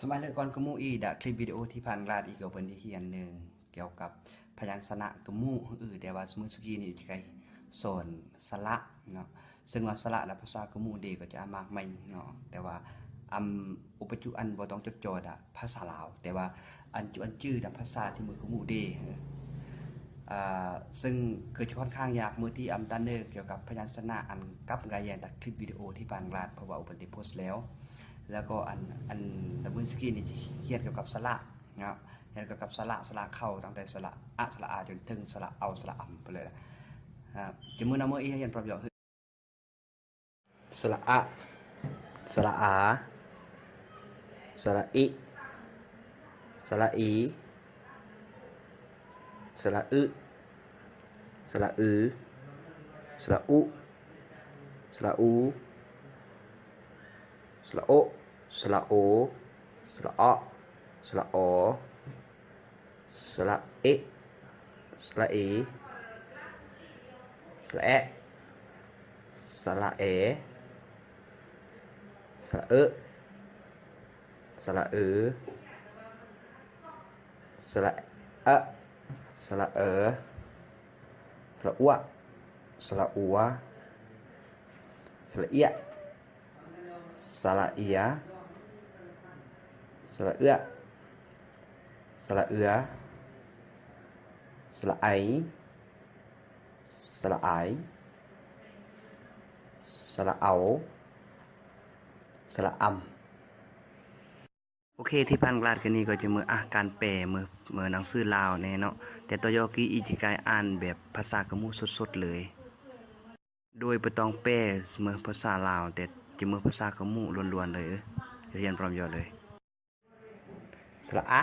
ສະບາຍດີກ່ອນກະໝູ່ອີກ ດະຄລິບວິດີໂອທີ່ຜ່ານມາອີກກໍເປັນທີ່ຮຽນໜຶ່ງກ່ຽວກັບພະຍັນຊະນະກະໝູ່. ເອີ ແຕ່ວ່າມື້ສະກີນີ້ໄກສອນສະຫຼະເນາະ, ເຊິ່ງວ່າສະຫຼະນະພາສາກະໝູ່ເດກໍຈະມາກມາຍເນາະ, ແຕ່ວ່າອຳ ອຸປະຈຸອັນບໍ່ຕ້ອງຈົດຈ່ອດະພາສາລາວ, ແຕ່ວ່າອັນຈຸອັນຈື່ນະພາສາທີ່ມືກະໝູ່ເດ. ອາ ເຊິ່ງເກີດຈະຂ້ອນຂ້າງຍາກມື້ທີ່ອຳຕາເນີກ່ຽວກັບພະຍັນຊະນະອັນກັບໄກແຍງຕາຄລິບວິດີໂອທີ່ຜ່ານມາ ເພາະວ່າອຸປະຕິໂພສແລ້ວ ແລ້ວກໍອັນ ອັນດຳເນີນສະກີນນີ້ຈະຂຽນກ່ຽວກັບສະຫຼະເນາະ, ຂຽນກ່ຽວກັບສະຫຼະ ສະຫຼະເຂົ້າ ຕັ້ງແຕ່ສະຫຼະອະ ສະຫຼະອາ ຈົນເຖິງສະຫຼະເອົາ ສະຫຼະອຳໄປເລີຍ. ອາ ຈະມື້ນຳມື້ອີກຮຽນພ້ອມຢອກ ສະຫຼະອະ ສະຫຼະອາ ສະຫຼະອິ ສະຫຼະອີ ສະຫຼະອຶ ສະຫຼະອື ສະຫຼະອຸ ສະຫຼະອູ ສະຫຼະໂອ ສະຫຼະໂອ ສະຫຼະເອາະ ສະຫຼະອໍ ສະຫຼະເອະ ສະຫຼະເອ ສະຫຼະແອະ ສະຫຼະແອ ສະຫຼະເອ ສະຫຼະເອີ ສະຫຼະອະ ສະຫຼະເອີ ສະຫຼະອວະ ສະຫຼະອວະ ສະຫຼະເອຍະ ສະຫຼະເອຍະ ສະຫຼະເອຍະ ສະຫຼະເອຍະ ສະຫຼະເອຍະ ສະຫຼະເອຍະ ສະຫຼະເອຍະ ສະຫຼະເອຍະ ສະຫຼະເອຍະ ສະຫຼະອຳ. ໂອເຄ ທີ່ຜ່ານມານີ້ກໍຈະເໝີ ອາ ການແປເໝີ ເໝີໜັງສືລາວແນ່ເນາະ, ແຕ່ຕໍ່ຢອກກີ້ອີກຈະກາຍອ່ານແບບພາສາກະໝູ່ສົດໆເລີຍ ໂດຍບໍ່ຕ້ອງແປເໝີພາສາລາວ, ແຕ່ຈະເໝີພາສາກະໝູ່ລ້ວນໆເລີຍ. ຮຽນພ້ອມຢອກເລີຍ. ສະຫຼະອະ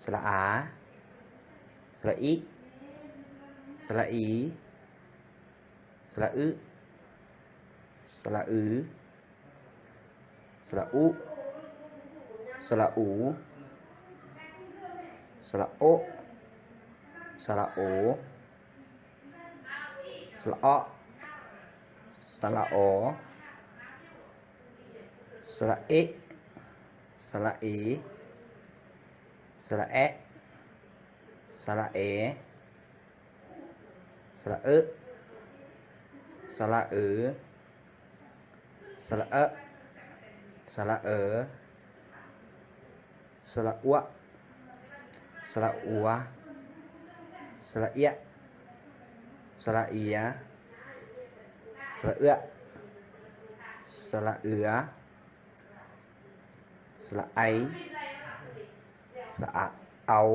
ສະຫຼະອາ ສະຫຼະອິ ສະຫຼະອີ ສະຫຼະອຶ ສະຫຼະອື ສະຫຼະອຸ ສະຫຼະອູ ສະຫຼະໂອ ສະຫຼະໂອ ສະຫຼະເອາະ ສະຫຼະເອ ສະຫຼະເອ ສະຫຼະເອ ສະຫຼະແອະ ສະຫຼະແອ ສະຫຼະເອ ສະຫຼະເອີ ສະຫຼະເອ ສະຫຼະເອີ ສະຫຼະອວະ ສະຫຼະອວະ ສະຫຼະເອຍະ ສະຫຼະເອຍະ ສະຫຼະເອ ສະຫຼະເອ ສະຫຼະໄອ ສະຫຼະອາ ເອົາ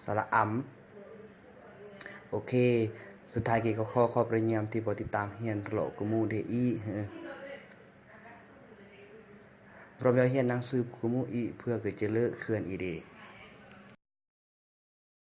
ສະຫຼະອຳ. ໂອເຄ ສຸດທ້າຍກີ້ກໍຂໍຂອບພະຍາຍາມທີ່ບໍ່ຕິດຕາມຮຽນເລາະກະໝູ່ເດອີ. ເອີ ພວກເຮົາຮຽນໜັງສືກະໝູ່ອີ ເພື່ອກະຈະເລີກເຂື່ອນອີເດ.